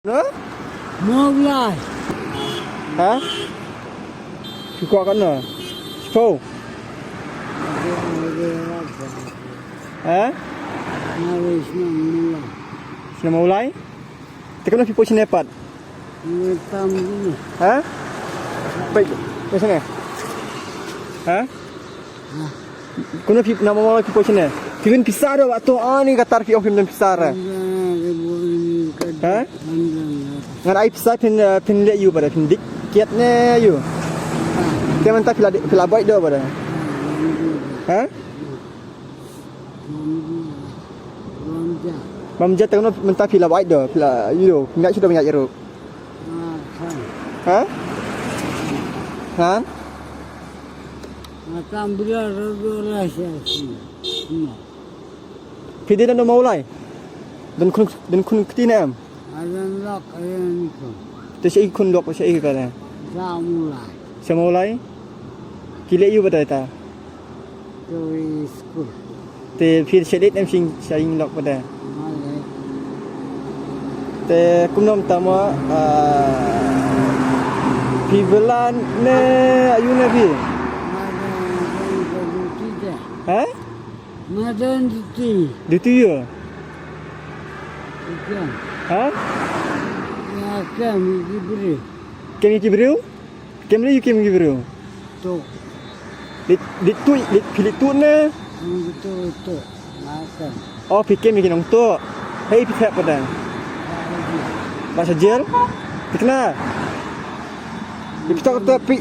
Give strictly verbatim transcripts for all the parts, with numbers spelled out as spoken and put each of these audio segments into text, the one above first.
Na? Mawlai. Ha? Phi kwah katno? Shiphew. Ha? Shnong Mawlai. Te katno phi poi shane pat? Ha? Poi, poi shane. Ha? Kumno phi, na Mawlai phi poi shane? Phi don pisa da, wat to ani ka tar phi ong phim don pisa re. Ha? Ngan ai pisa phin, eh, phin leh ïu bad phin dik kiad ne ïu. Te mynta phi la dik, phi la buaid da bad. Ha? Bam ja te kumno mynta phi la buaid da, phi la ïu, phi ïa shu da ïa ruh. Ha? Han? Nga tam bria ro do la sha shi. No. Phi dei na Mawlai? Don khun, don khun kti ne em? Nga don lok, nga don khun. Te shaei khun lok, shaei ka ne? Sha Mawlai. Sha Mawlai? Ki leh ïu ba dei ta? To i skul. Te phi sha leit ne em sha ïing lok pat de? Nga leit. Te kumno mynta mo, ah, phi bylla ne aïu ne phi? Nga don, don, don duty de. Ha? Nga don duty. Duty ïa? Ïa kem. Ha? Ïa kem ïa ki briew. Kem ïa ki briew? Kem lei ïa kem ïa ki briew. To. Leit, leit tuh, leit, phi leit tuh ne? Hm, to, to. Nga kem. Oh, phi kem ïa ki nongtuh. Hei, phi thep pat de? Ba sha jel? Thikna? Phi thep pat phi?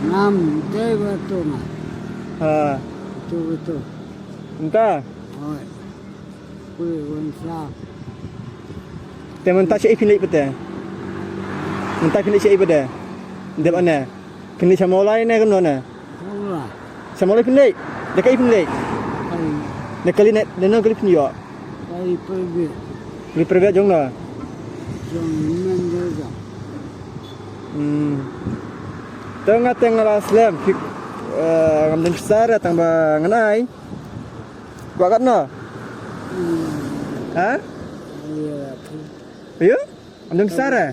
Ngam dei ba tuh nga. Ha. Tuh, tuh. Mynta? Hooid. Phi wan sa. Te mynta shaei phin leit pat de? Mynta phin leit shaei pat de? Dep ane. Phin leit sha Mawlai ne kumno ne? Mawlai. Sha Mawlai phin leit? Da kaei phin leit? Kaei? Da kali ne, da non kali phin ïoh? Kali private. Kali private jong no? Jong men de jong. Hmm. Te nga te nga la slem, phi, eh, ngam don pisa re tang ba ngan ai. Kwah katno? Hmm. Ha? Ïa, phi. Ïa? Ngam don pisa re?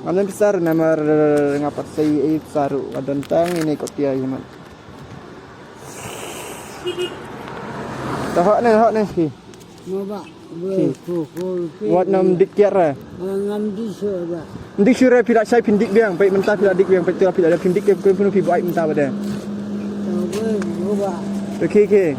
Ngam don pisa re namar nga pat sa ïoh pisa ruh, nga don tang ine ka pia ïa mat. Te hok ne, hok ne phi. Mo ba, be, phi. Ko, ko, phi. Wat nam dik kiar re. Ngam dik shuh ba. Dik shuh re phi la shai phin dik biang, peit mynta phi la dik biang, peit tu phi la phin dik biang, phin phi buaid mynta ba de. To be, mo ba. Okay, okay.